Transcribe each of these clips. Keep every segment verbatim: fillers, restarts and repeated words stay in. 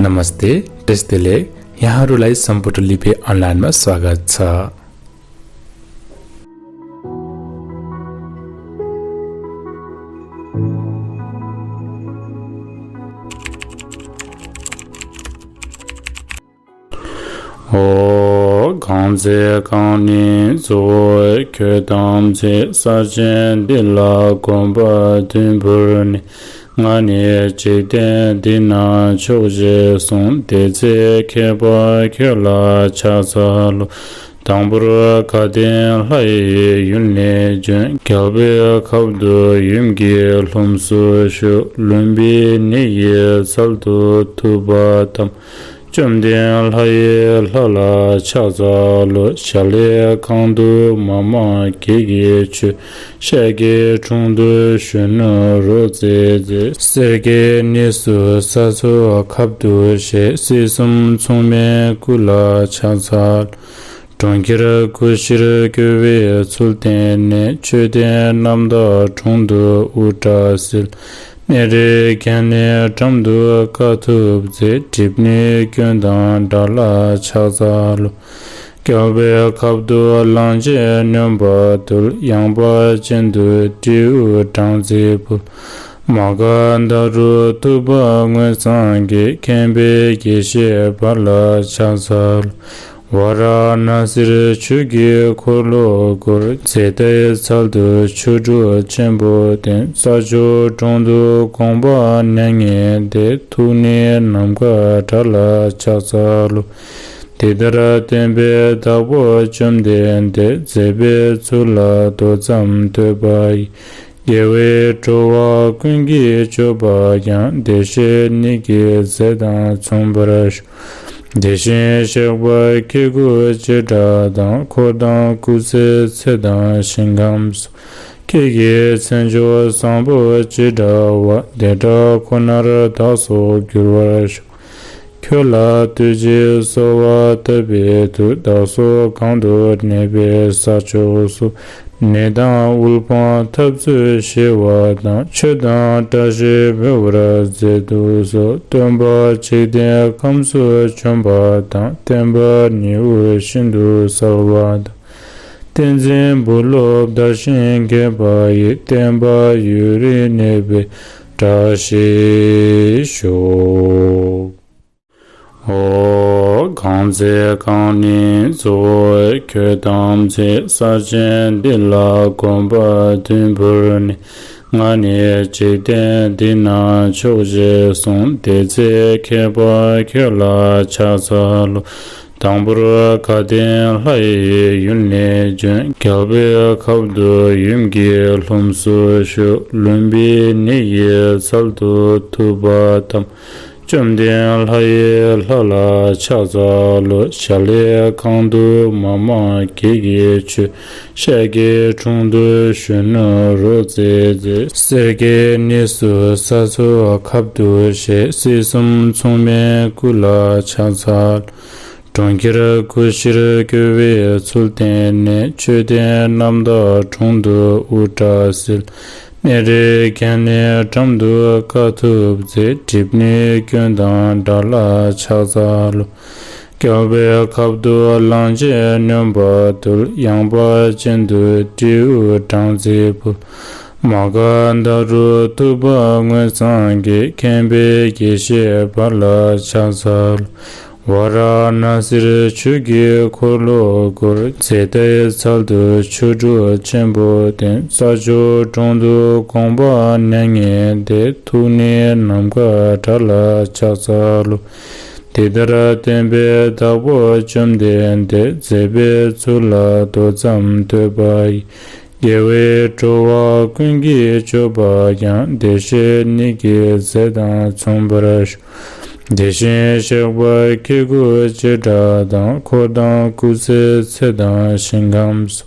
नमस्ते, བཀྲ་ཤིས་བདེ་ལེགས། यहाँहरूलाई सम्पूर्ण लिपि अनलाइनमा स्वागत छ। ཨོ། གང་ཚེ་གང་ནི་གཙོ་བོ་ཁྱོད་དམ་ཚིག་ས་ཆེན་འདི་ལ་གོམ་པ་བདུན་བོར་ནས། ང་ནི་འཇིག་རྟེན་འདི་ན་མཆོག་ཅེས་གསུངས། དེ་ཚེ་མཁས་པ་ཁྱོད་ལ་ཕྱག་འཚལ་ལོ། དང་པོར་དགའ་ལྡན་ལྷ་ཡི་ཡུལ་ནས་བྱོན། རྒྱལ་པོའི་ཁབ་ཏུ་ཡུམ་གྱི་ལྷུམས་སུ་ཞུགས། ལུམ་བི་ནི་ཡི་ཚལ་དུ་ཐུབ་པ་བལྟམས། བཅོམ་ལྡན་ལྷ་ཡི་ལྷ་ལ་ཕྱག་འཚལ་ལོ། གཞལ་ཡས་ཁང་དུ་མ་མ་བརྒྱད་ཀྱིས་མཆོད། ཤཱཀྱའི་གྲོང་དུ་གཞོན་ནུ་རོལ་རྩེད་མཛད། སེར་སྐྱའི་གནས་སུ་ས་འཚོ་ཁབ་ཏུ་བཞེས། སྲིད་གསུམ་མཚུངས་མེད་སྐུ་ལ་ཕྱག་འཚལ། གྲོང་ཁྱེར་སྒོ་བཞིར་སྐྱོ་བའི་ཚུལ་བསྟན་ནས། མཆོད་རྟེན་རྣམ་དག་དྲུང་དུ་དབུ་སྐྲ་བསིལ། གནས་རིའི་གྱང་ནས་འགྲམ་དུ་དཀའ་ཐུབ་མཛད། སྒྲིབ་གཉིས་སྐྱོན་དང་བྲལ་ལ་ཕྱག་འཚལ་ལོ། རྒྱལ་པོའི་ཁབ་ཏུ་གླང་ཆེན་སྨྱོན་པ་བཏུལ། ཡངས་པ་ཅན་དུ་སྤྲེའུ་སྦྲང་རྩི་ཕུལ། མ་ག་དྷ་རུ་ཐུབ་པ་མངོན་སངས་རྒྱས། མཁྱེན་པའི་ཡེ་ཤེས་འབར་ལ་ཕྱག་འཚལ་ལོ། ཝཱ་ར་ཎཱ་སིར་ཆོས་ཀྱི་འཁོར་ལོ་བསྐོར། ཛེ་ཏའི་ཚལ་དུ་ཆོ་འཕྲུལ་ཆེན་པོ་བསྟན། ས་ཕྱོགས་དྲུང་དུ་དགོངས་པ་མྱ་ངན་འདས། ཐུགས་ནི་ནམ་མཁའ་འདྲ་ལ་ཕྱག་འཚལ་ལོ། འདི་ལྟར་བསྟན་པའི་བདག་པོ་བཅོམ་ལྡན་འདས། མཛད་པའི་ཚུལ་ལ་མདོ་ཙམ་བསྟོད་པ་ཡི། དགེ་བས་འགྲོ་བ་ཀུན་གྱི་སྤྱོད་པ་ཡང་། བདེ་གཤེགས་ཉིད་ཀྱི་མཛད་དང་མཚུངས་པར་ཤོག། དེ་བཞིན་གཤེགས་པ་ཁྱེད་སྐུ་ཅི་འདྲ་དང་། འཁོར་དང་སྐུ་ཚེའི་ཚད་དང་ཞིང་ཁམས་སོགས། ཁྱེད་ཀྱི་མཚན་མཆོག་བཟང་པོ་ཅི་འདྲ་བ། དེ་འདྲ་ཁོ་ནར་བདག་སོགས་འགྱུར་བར་ཤོག། ཁྱོད་ལ་བསྟོད་ཅིང་གསོལ་བ་བཏབ་པའི་མཐུས། བདག་སོགས་གང་དུ་གནས་པའི་ས་ཕྱོགས་སུ། ནད་དང་དབུལ་ཕོངས་འཐབ་རྩོད་ཞི་བ་དང་། ཆོས་དང་བཀྲ་ཤིས་འཕེལ་བར་མཛད་དུ་གསོལ། སྟོན་པ་འཇིག་རྟེན་ཁམས་སུ་བྱོན་པ་དང་། བསྟན་པ་ཉི་འོད་བཞིན་དུ་གསལ་བ་དང་། བསྟན་འཛིན་བུ་སློབ་དར་ཞིང་རྒྱས་པ་ཡི། བསྟན་པ་ཡུན་རིང་གནས་པའི་བཀྲ་ཤིས་ཤོག། ཨོ། གང་ཚེ་གང་ནི་གཙོ་བོ་ཁྱོད་དམ་ཚིག་ས་ཆེན་འདི་ལ་གོམ་པ་བདུན་བོར་ནས། ང་ནི་འཇིག་རྟེན་འདི་ན་མཆོག་ཅེས་གསུངས། དེ་ཚེ་མཁས་པ་ཁྱོད་ལ་ཕྱག་འཚལ་ལོ། དང་པོར་དགའ་ལྡན་ལྷ་ཡི་ཡུལ་ནས་བྱོན། རྒྱལ་པོའི་ཁབ་ཏུ་ཡུམ་གྱི་ལྷུམས་སུ་ཞུགས། ལུམ་བི་ནི་ཡི་ཚལ་དུ་ཐུབ་པ་བལྟམས། བཅོམ་ལྡན་ལྷ་ཡི་ལྷ་ལ་ཕྱག་འཚལ་ལོ། གཞལ་ཡས་ཁང་དུ་མ་མ་བརྒྱད་ཀྱིས་མཆོད། ཤཱཀྱའི་གྲོང་དུ་གཞོན་ནུ་རོལ་རྩེད་མཛད། སེར་སྐྱའི་གནས་སུ་ས་འཚོ་ཁབ་ཏུ་བཞེས། སྲིད་གསུམ་མཚུངས་མེད་སྐུ་ལ་ཕྱག་འཚལ། གྲོང་ཁྱེར་སྒོ་བཞིར་སྐྱོ་བའི་ཚུལ་བསྟན་ནས། མཆོད་རྟེན་རྣམ་དག་དྲུང་དུ་དབུ་སྐྲ་བསིལ། གནས་རིའི་གྱང་ནས་འགྲམ་དུ་དཀའ་ཐུབ་མཛད། སྒྲིབ་གཉིས་སྐྱོན་དང་བྲལ་ལ་ཕྱག་འཚལ་ལོ། རྒྱལ་པོའི་ཁབ་ཏུ་གླང་ཆེན་སྨྱོན་པ་བཏུལ། ཡངས་པ་ཅན་དུ་སྤྲེའུ་སྦྲང་རྩི་ཕུལ། མ་ག་དྷ་རུ་ཐུབ་པ་མངོན་སངས་རྒྱས། མཁྱེན་པའི་ཡེ་ཤེས་འབར་ལ་ཕྱག་འཚལ། ཝཱ་ར་ཎཱ་སིར་ཆོས་ཀྱི་འཁོར་ལོ་བསྐོར། ཛེ་ཏའི་ཚལ་དུ་ཆོ་འཕྲུལ་ཆེན་པོ་བསྟན། ས་ཕྱོགས་དྲུང་དུ་དགོངས་པ་མྱ་ངན་འདས། ཐུགས་ནི་ནམ་མཁའ་འདྲ་ལ་ཕྱག་འཚལ་ལོ། འདི་ལྟར་བསྟན་པའི་བདག་པོ་བཅོམ་ལྡན་འདས། མཛད་པའི་ཚུལ་ལ་མདོ་ཙམ་བསྟོད་པ་ཡི། དགེ་བས་འགྲོ་བ་ཀུན་གྱི་སྤྱོད་པ་ཡང་། བདེ་གཤེགས་ཉིད་ཀྱི་མཛད་དང་མཚུངས་པར་ཤོག། དེ་བཞིན་གཤེགས་པ་ཁྱེད་སྐུ་ཅི་འདྲ་དང་། འཁོར་དང་སྐུ་ཚེའི་ཚད་དང་ཞིང་ཁམས་སོགས།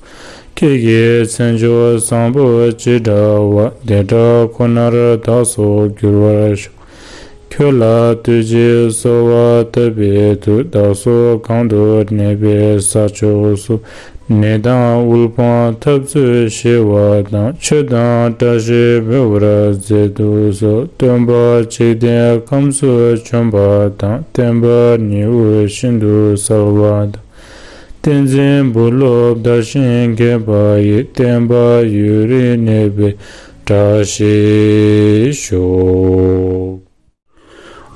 ཁྱེད་ཀྱི་མཚན་མཆོག་བཟང་པོ་ཅི་འདྲ་བ། དེ་འདྲ་ཁོ་ནར་བདག་སོགས་འགྱུར་བར་ཤོག། ཁྱོད་ལ་བསྟོད་ཅིང་གསོལ་བ་བཏབ་པའི་མཐུས། བདག་སོགས་གང་དུ་གནས་པའི་ས་ཕྱོགས་སུ། ནད་དང་དབུལ་ཕོངས་འཐབ་རྩོད་ཞི་བ་དང་། ཆོས་དང་བཀྲ་ཤིས་འཕེལ་བར་མཛད་དུ་གསོལ། སྟོན་པ་འཇིག་རྟེན་ཁམས་སུ་བྱོན་པ་དང་། བསྟན་པ་ཉི་འོད་བཞིན་དུ་གསལ་བ་དང་། བསྟན་འཛིན་བུ་སློབ་དར་ཞིང་རྒྱས་པ་ཡི། བསྟན་པ་ཡུན་རིང་གནས་པའི་བཀྲ་ཤིས་ཤོག།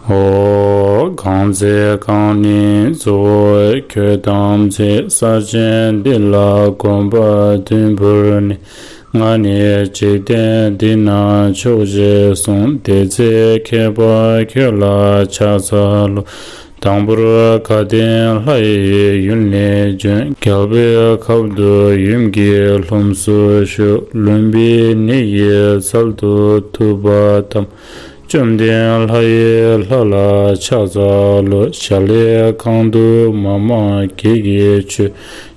ཨོ། གང་ཚེ་རྐང་གཉིས་གཙོ་བོ་ཁྱོད་བལྟམས་ཚེ། ས་ཆེན་འདི་ལ་གོམ་པ་བདུན་བོར་ནས། ང་ནི་འཇིག་རྟེན་འདི་ན་མཆོག་ཅེས་གསུངས། དེ་ཚེ་མཁས་པ་ཁྱོད་ལ་ཕྱག་འཚལ་ལོ། དང་པོར་དགའ་ལྡན་ལྷ་ཡི་ཡུལ་ནས་བྱོན། རྒྱལ་པོའི་ཁབ་ཏུ་ཡུམ་གྱི་ལྷུམས་སུ་ཞུགས། ལུམ་བི་ནི་ཡི་ཚལ་དུ་ཐུབ་པ་བལྟམས། བཅོམ་ལྡན་ལྷ་ཡི་ལྷ་ལ་ཕྱག་འཚལ་ལོ། གཞལ་ཡས་ཁང་དུ་མ་མ་བརྒྱད་ཀྱིས་མཆོད།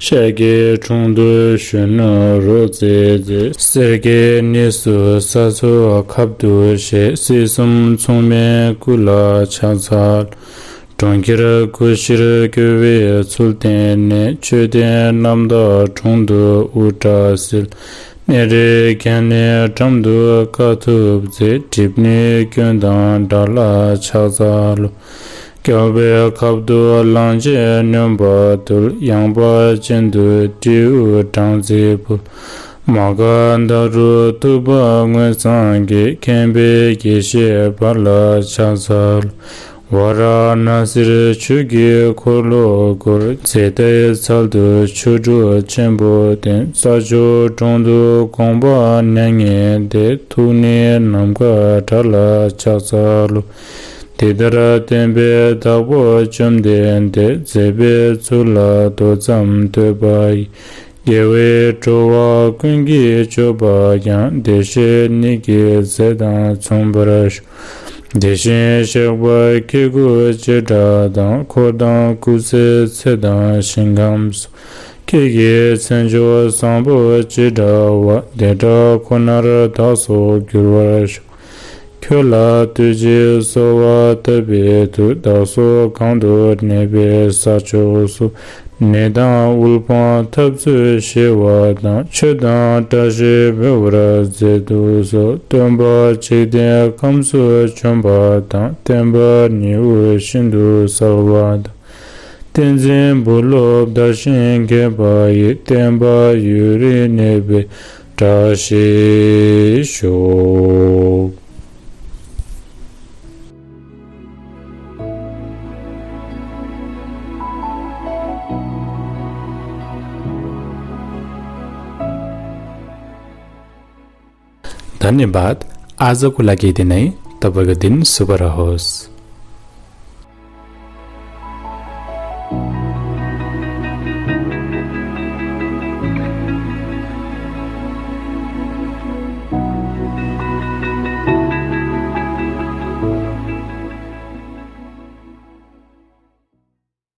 ཤཱཀྱའི་གྲོང་དུ་གཞོན་ནུ་རོལ་རྩེད་མཛད། སེར་སྐྱའི་གནས་སུ་ས་འཚོ་ཁབ་ཏུ་བཞེས། སྲིད་གསུམ་མཚུངས་མེད་སྐུ་ལ་ཕྱག་འཚལ། གྲོང་ཁྱེར་སྒོ་བཞིར་བསྐོར་བའི་ཚུལ་བསྟན་ནས། མཆོད་རྟེན་རྣམ་དག་དྲུང་དུ་དབུ་སྐྲ་བསིལ། སྨན་རིའི་རྒྱན་ལས་འགྲམ་དུ་དཀའ་ཐུབ་མཛད། སྒྲིབ་གཉིས་སྐྱོན་དང་བྲལ་ལ་ཕྱག་འཚལ་ལོ། རྒྱལ་པོའི་ཁབ་ཏུ་གླང་ཆེན་སྨྱོན་པ་བཏུལ། ཡངས་པ་ཅན་དུ་སྤྲེའུ་སྦྲང་རྩི་ཕུལ། མ་ག་དྷ་རུ་ཐུབ་པ་མངོན་སངས་རྒྱས། མཁྱེན་པའི་ཡེ་ཤེས་འབར་ལ་ཕྱག་འཚལ་ལོ། ཝཱ་ར་ཎཱ་སིར་ཆོས་ཀྱི་འཁོར་ལོ་བསྐོར། ཛེ་ཏའི་ཚལ་དུ་ཆོ་འཕྲུལ་ཆེན་པོ་བསྟན། ས་ཕྱོགས་དྲུང་དུ་དགོངས་པ་མྱ་ངན་འདས། ཐུགས་ནི་ནམ་མཁའ་འདྲ་ལ་ཕྱག་འཚལ་ལོ། འདི་ལྟར་བསྟན་པའི་བདག་པོ་བཅོམ་ལྡན་འདས། མཛད་པའི་ཚུལ་ལ་མདོ་ཙམ་བསྟོད་པ་ཡི། དགེ་བས་འགྲོ་བ་ཀུན་གྱི་སྤྱོད་པ་ཡང་། བདེ་གཤེགས་ཉིད་ཀྱི་མཛད་དང་མཚུངས་པར་ཤོག། དེ་བཞིན་གཤེགས་པ་ཁྱེད་སྐུ་ཅི་འདྲ་དང་། འཁོར་དང་སྐུ་ཚེའི་ཚད་དང་ཞིང་ཁམས་སོགས། ཁྱེད་ཀྱི་མཚན་མཆོག་བཟང་པོ་ཅི་འདྲ་བ། དེ་འདྲ་ཁོ་ནར་བདག་སོགས་འགྱུར་བར་ཤོག། ཁྱོད་ལ་བསྟོད་ཅིང་གསོལ་བ་བཏབ་པའི་མཐུས། བདག་སོགས་གང་དུ་གནས་པའི་ས་ཕྱོགས་སུ། ནད་དང་དབུལ་ཕོངས་འཐབ་རྩོད་ཞི་བ་དང་། ཆོས་དང་བཀྲ་ཤིས་འཕེལ་བར་མཛད་དུ་གསོལ། སྟོན་པ་འཇིག་རྟེན་ཁམས་སུ་བྱོན་པ་དང་། བསྟན་པ་ཉི་འོད་བཞིན་དུ་གསལ་བ་དང་། བསྟན་འཛིན་བུ་སློབ་དར་ཞིང་རྒྱས་པ་ཡི། བསྟན་པ་ཡུན་རིང་གནས་པའི་བཀྲ་ཤིས་ཤོག། धन्यवाद। आजको लागि यति नै। तपाईँको दिन शुभ रहोस्।